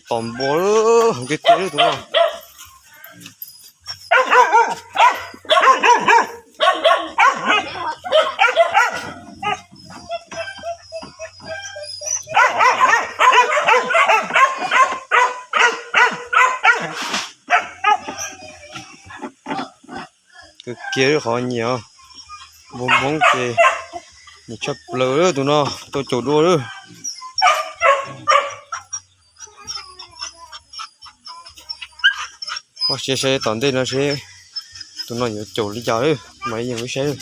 tom npua lawm, kiag kiag lawm tus no. Kiag kiag lawm, qhov nyiam os. Npua Hmoob ces nyiam tshaj plaws lawm, tus no tau caum dua lawm. Ua siab saib tom ntej no seb tus no yuav caum li cas lawm, mas yeej ua saib,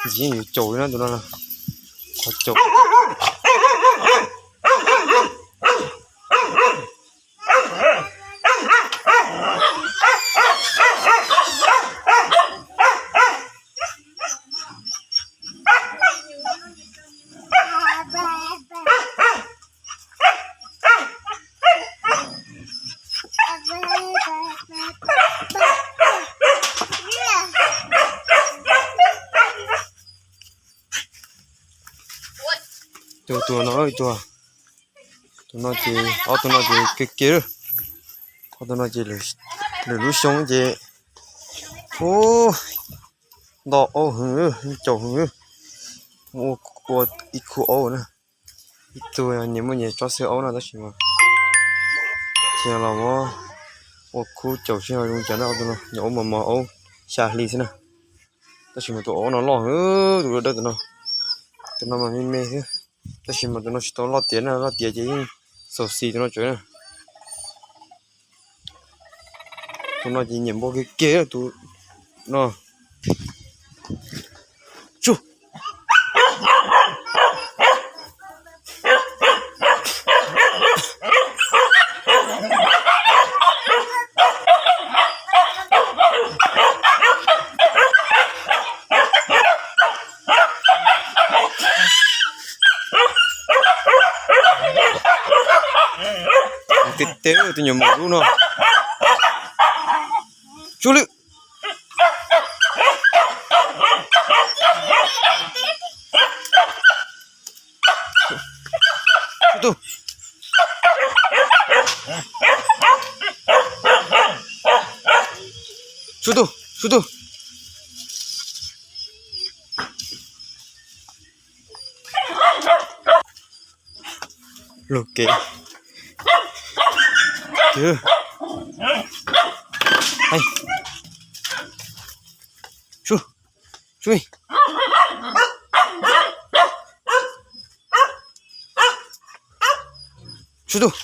ntxim yeej yuav caum li na tus no. Qhov caum. Tus, tus no ib tug, tus no ces, ob tug no ces kiag kiag lawm. Ob tug no ces lwm lub xyoo ces, ub, nto aub heev, caum heev, ua ib khub aub na. Ib tug nyias muaj nyias tsob xwb aub no tab sis mas ces los muab ua khub caum seb ho zoo cas na. Ob tug no nyias aub mos mos, aub xya hli xwb na. Tab sis mas tus aub no loj heev, tus dawb dawb tus no. Tus no mas me me xwb, tab sis mas tus no tsis tau loj tiav na, loj tiav ces yeej xaus xis tus no tsawv na. Tus no ces nyiam npua kiag kiag tus no. Tsuj. Tes tes tus nyuam maum dub no. Tsuj lwm. Tsuj tus. Tsuj tus, tsuj tus. Lug kev. Hais. Tsuj. Tsuj. Tsuj tus.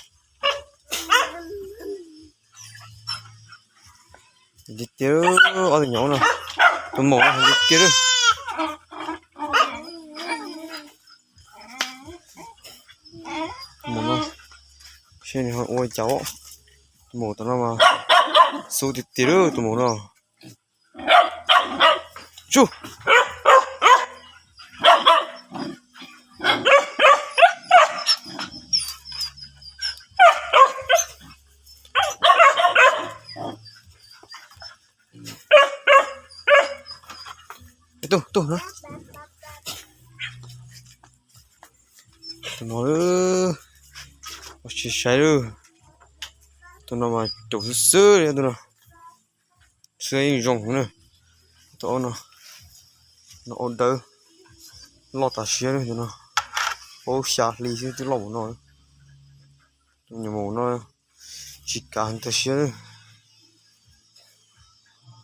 Tiag tiag, ob tug nyob no, tus maum no tiag tiag. Tus maum no, seb nws ho ua cas. Tus maum tom no mas xub tiag tiag lawm tus maum no. Tsuj. Tuaj, tuaj na. Tus no, ua tsis saib lawm. Tus no mas caum xwb xwb li tus no. Xwb yeej zoo na. Tus aub no, no aub dawb, loj tas siab li tus no. Aub xya hli xwb twb loj mus no. Tus nyuam maum no tsis kav heev tas siab li.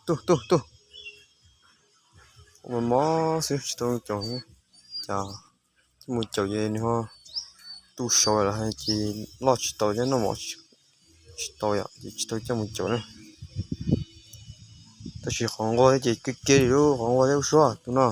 Tuj, tuj, tuj. Mos mos xwb tsis tau caum, cas coj mus caum ces nws ho tu saud lawm hais ces loj tsis tau thiab noj mov tsis tau yom, ces tsis tau coj mus caum na. Tab sis qhov nquag thiab ces kiag kiag li lub qhov nquag thiab ub suab tus no.